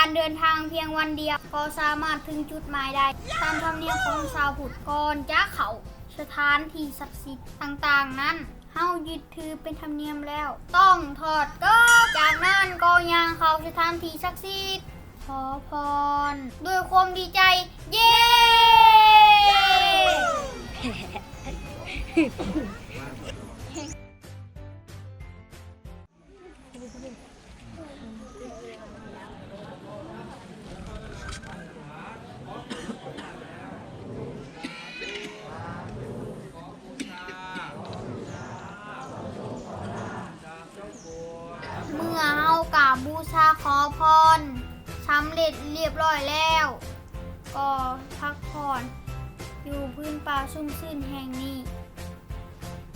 ການເດີນທາງພຽງວັນດຽວກໍສາມາດເຖິງຈຸດໝາຍໄດ້. ຕາມທຳນຽມຂອງຊາວພຸດ, ກ່ອນຈະເຂົ້າສະຖານທີ່ສັກສິດຕ່າງໆນັ້ນ, ເຮົາຍຶດຖືເປັນທຳນຽມແລ້ວ ຕ້ອງຖອດເກີບ. ຈາກນັ້ນກໍຍ່າງເຂົ້າສະຖານທີ່ສັກສິດ ຂໍພອນດ້ວຍຄວາມດີໃຈ. ເຢ້! ເມື່ອເຮົາກາບບູຊາຂໍພອນສຳເລັດລຽບຮ້ອຍແລ້ວ, ກໍພັກຜ່ອນຢູ່ພື້ນປ່າຊຸ່ມຊື່ນແຫ່ງນີ້.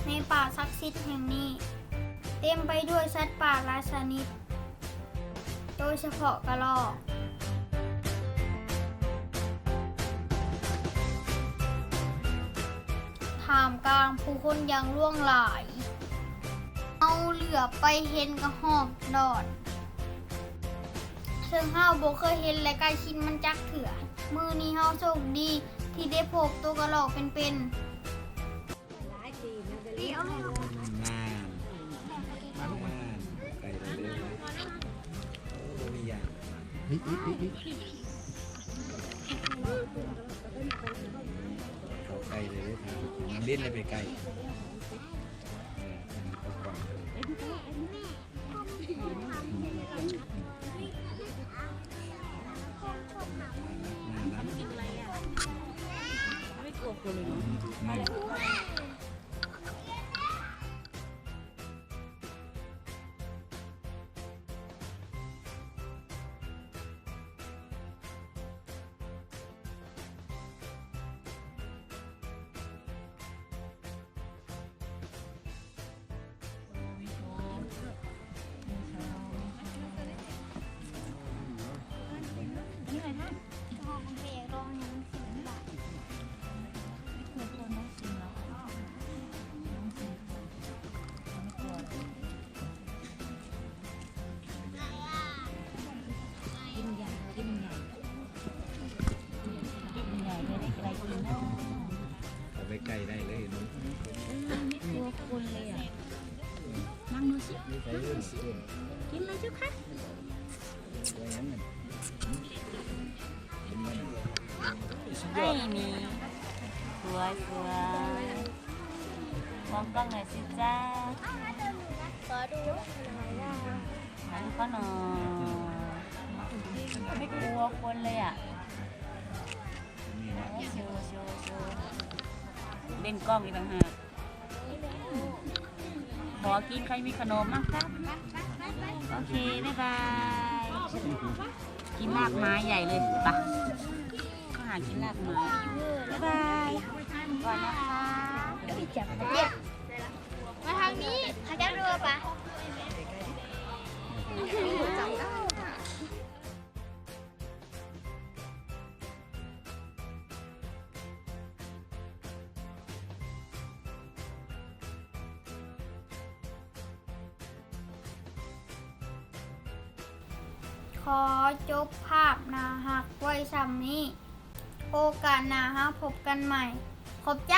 ໃນປ່າສັກສິດແຫ່ງນີ້ ເຕັມໄປດ້ວຍສັດປ່າຫຼາຍຊະນິດ, ໂດຍສະເພາະກະລອກ. ທ່າມກາງຜູ້ຄົນຢ່າງຫຼວງຫຼາຍ, ເຮົາເຫຼືອບໄປເຫັນກະຮອກດອນ ເຊິ່ງເຮົາບໍ່ເຄີຍເຫັນ ແລະ ໃກ້ຊິດມັນຈັກເທື່ອ. ມື້ນີ້ເຮົາໂຊກດີທີ່ໄດ້ພົບໂຕກະລອກເປັນໆ. ນານ ນານ ໄກ່ໄດ້ເລີຍ. ໂອ້ ບໍ່ມີຫຍັງ ເຂົ້າໄກ່ໄດ້ເລີຍ. ນ້ອງເດັ່ນໄດ້ໄປໄກ່. ເຂົ້າໄປໃກ້ໄດ້ເລີຍເນາະ. ອືມ ມີຄົວຄົນເລີຍອະ. ນັ່ງດູຊິ ນັ່ງດູຊິ ກິນເລີຍເຈົ້າຄະ. ໄອ້ມີ ສວຍໆ ມອງກ້ອງໜ້ອຍຊິຈ້າ. ຂໍດູ ຖ່າຍຮູບເຂົາໜ່ອຍ. ຄົວຄົນເລີຍອະ. ໂຊ ໂຊ ໂຊ ເຫຼັ້ນກ້ອງອີກຕ່າງຫາກ. ຂໍກິນ ໃຜມີຂະໜົມມາ ໂອເຄ ບາຍບາຍ. ກິນລາກໄມ້ໃຫຍ່ເລີຍ ໄປ ມາຫາກິນລາກໄມ້. ບາຍບາຍ ກ່ອນນະຄະ. ມາທາງນີ້ ເຂົາເຈົ້າດູປະ. ຂໍຈົບພາບໜ້າຮັກໄວ້ຊ່ຳນີ້. ໂອກາດໜ້າເຮົາພົບກັນໃໝ່. ຂອບໃຈ.